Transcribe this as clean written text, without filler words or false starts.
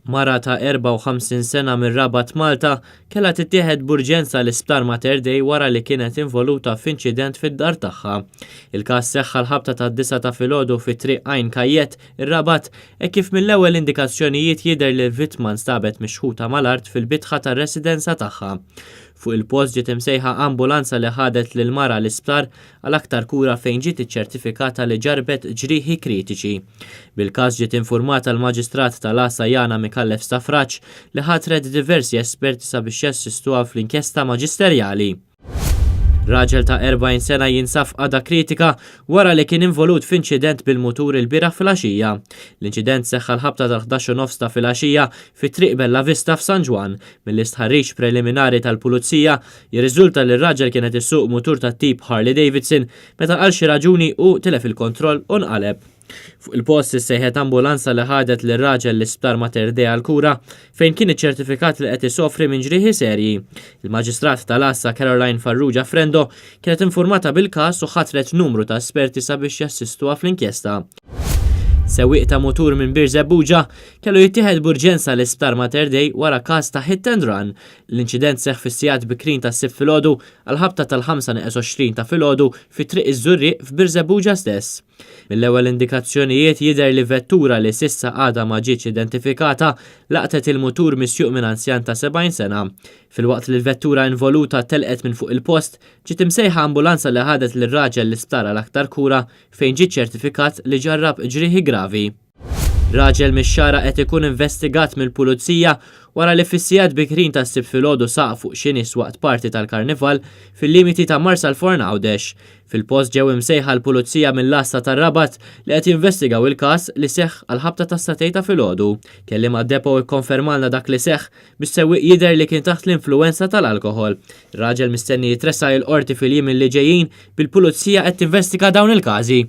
Mara ta' 54 sena mir-Rabat Malta kellha tittieħed b'urġenza l-Isptar Mater Dei wara li kienet involuta f'inċident fid-dar tagħha. Il-każ seħħ għall-ħabta tad-disgħa ta' filgħodu fi Triq Għajn Kajjet, ir-Rabat, hekk kif mill-ewwel indikazzjonijiet jidher li l-vittma nstabet mixħuta mal-art fil-bitħa tar-residenza tagħha. Fuq il-post ġiet imsejħa ambulanza li ħadet lill-mara l-isptar għal aktar kura fejn ġiet iċċertifikata li ġarrbet ġrieħi kritiċi. Bil-każ ġiet infurmata l-Maġistrat tal-Għassa Yana Micallef Stafrace li ħatret diversi esperti sabiex jassistuha fl-inkjesta maġisterjali. Raġel ta' 40 sena jinsab f'qagħda kritika wara li kien involut f'inċident bil-mutur ilbieraħ filgħaxija. L-inċident seħħ għall-ħabta tal-11 u nofs ta' filgħaxija fi Triq Bella Vista f'San Ġwann. Mill-istħarriġ preliminari tal-Pulizija jirriżulta li r-raġel kien qed isuq mutur tat-tip Harley Davidson meta għal xi raġuni hu tilef il-kontroll u nqaleb. Fuq il-post issejħet ambulanza li ħadet lir-raġel l-Isptar Mater Dei għall-kura fejn kien iċċertifikat li qed isofri minn ġrieħi serji. Il-Maġistrat tal-Għassa Caroline Farrugia Frendo kienet infurmata bil-każ u ħatret numru ta' esperti sabiex jassistuha fl-inkjesta. Sewwieq ta' mutur minn Birżebbuġa kellu jittieħed b'urġenza l-Isptar Mater Dei wara każ ta' hit and run. L-inċident seħħ fis-sigħat bikrin tas-Sibt filgħodu għall-ħabta tal-ħamsa neqes 20 ta' filgħodu fi Triq iż-Żurrieq f'Birżebbuġa stess. Mill-ewwel indikazzjonijiet jidher li vettura li s'issa għadha ma ġietx identifikata laqtet il-mutur misjuq minn anzjan ta' 70 sena. Filwaqt li l-vettura involuta telqet minn fuq il-post, ġiet imsejħa ambulanza li ħadet lir-raġel l-isptar għal aktar kura fejn ġie ċċertifikat li ġarrab ġrieħi gravi. Raġel mix-Xagħra qed ikun investigat mill-Pulizija wara li fis-sigħat bikrin tas-Sibt filgħodu saq fuq xi nies waqt party tal-Karnival fil-limiti ta' Marsalforn Għawdex. Fil-post ġew imsejħa l-Pulizija mill-Għassa tar-Rabat li qed jinvestigaw il-każ li seħħ għall-ħabta tas-sagħtejn ta' filgħodu. Kelliem għad-Depot ikkonfermalna dak li seħħ, bis-sewwieq jidher li kien taħt l-influwenza tal-alkoħol. Ir-raġel mistenni jitressaq il-Qorti fil-jiem li ġejjin bil-Pulizija qed tinvestiga dawn il-każi.